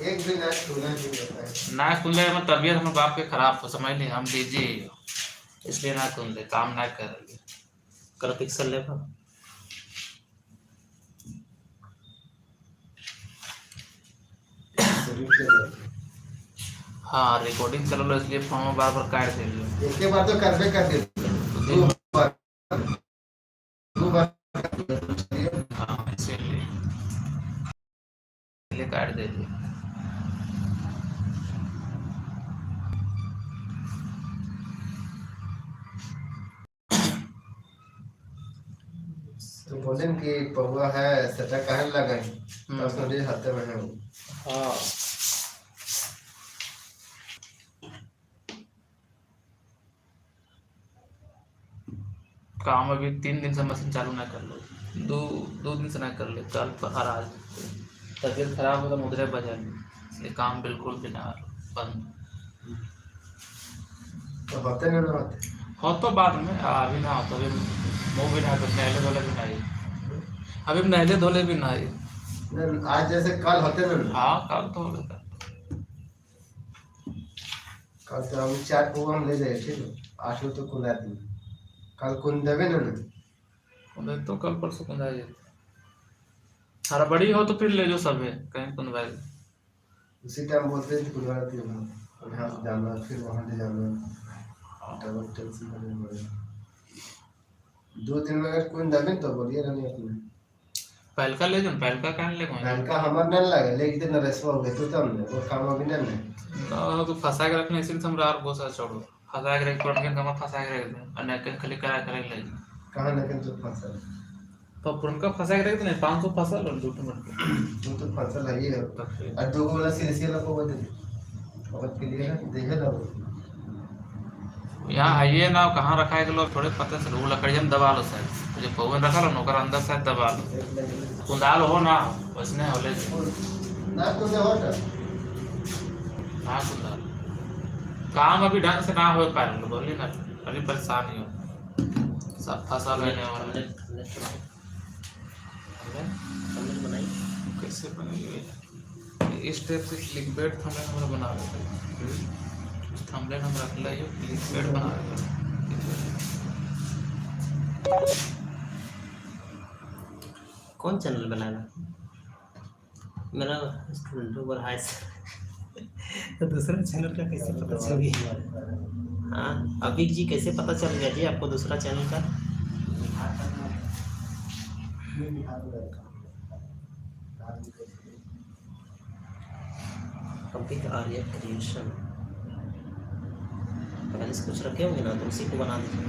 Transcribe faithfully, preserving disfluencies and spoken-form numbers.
एक भी ना सुना नहीं रहता है। ना कुंदे में तबीयत हम बाप के खराब हो, समझ नहीं, हम बिजी हो, इसलिए ना कुंदे, काम ना कर रही। कर पिक्सल ले बाप। हाँ, रिकॉर्डिंग चल रहा है, इसलिए फोन में बार बार काट दे रही है। एक ही बार तो करबे कर दे। दो बार, दो बार। हाँ, इसीलिए। पहले काट दे रही है। तो बोले कि पौवा है, सेटा काहे लगे? हम्म। तो उसने हाथे में है वो। हाँ। काम अभी तीन दिन से मशीन चालू ना कर लो, दो, दो दिन से ना कर ले, कल पर आज तबीयत खराब होता मुझे बजा ली, इसलिए काम बिल्कुल भी ना, बंद। तो होते नहीं ना होते? हो तो बाद में, आ, अभी ना हो तो अभी मूव भी ना कर, नहले धोले भी ना आई, अभी नहले धोले भी ना आई। नहीं, आज जैसे कल होते ना। हाँ, कल तो हो गया। कल तो हम चार पौवा हम ले जाए, ठीक है, आठ गो तो कुंदा दी। कल कुंदबे ना ना। कुंदा तो कल परसों कुंदा जाए। हड़बड़ी हो तो फिर ले जाओ सबे, कहीं कुंदवाए। उसी टाइम बोलते हैं कि कुंदवा दी हम, और यहाँ से जाना, फिर वहाँ ले जाना, डबल टेंशन करने पड़ेगा। दो दिन में अगर कुंदबे तो बोलिए रहने अपने। पहलका ले जाओ, पहलका काहे ले गए? पहलका हमर नहीं लगे, लेकिन इतना रेसवा हो गए तो तब ने, वो काम अभी नहीं ने। ना, तो फंसा के रखने, इसलिए तुम रार बोसा छोड़ो। फंसा के रख, पुरनके कमा फंसा के रख दे, और नैकन खाली करा करे ले जाओ। कहाँ नैकन तो फंसा? तो पुरनका फंसा के रख दे, नहीं, पाँच सौ फंसा लो, दो ठो मत। वो तो फंसा है ही है। तो फिर? और दो वाला सीरियल को वो दे दे। बहुत क्लियर है, देखे ना वो। यहाँ आइए ना, कहाँ रखा है कि लोग थोड़े पता से, वो लकड़िया में दबा लो शायद। जो पौवे रखा लो ना, ओकर अंदर शायद दबा लो। कुंदाल हो ना, वैसने हो ले। ना कुंदाल हो ना। ना कुंदाल। काम अभी ढंग से ना हो पाए, बोली ना, बड़ी परेशानी हो। सब फसल रहने वाला है। हमने, हमने बनाई। कैसे बनेगी भैया? इस टाइप से क्लिकबेट थंबनेल हमरा बनावे के बा। थंबनेल हमरा अगला ये क्लिकबेट बनावे के बा। कौन चैनल बनाएगा? मेरा स्टूडेंट ऊपर हाई। तो दूसरा चैनल का कैसे पता चल गया? हाँ, अभिक जी, कैसे पता चल गया जी आपको दूसरा चैनल का? अभिक आर्य क्रिएशन। पहले से कुछ रखे होंगे ना, तो उसी को बना दीजिए।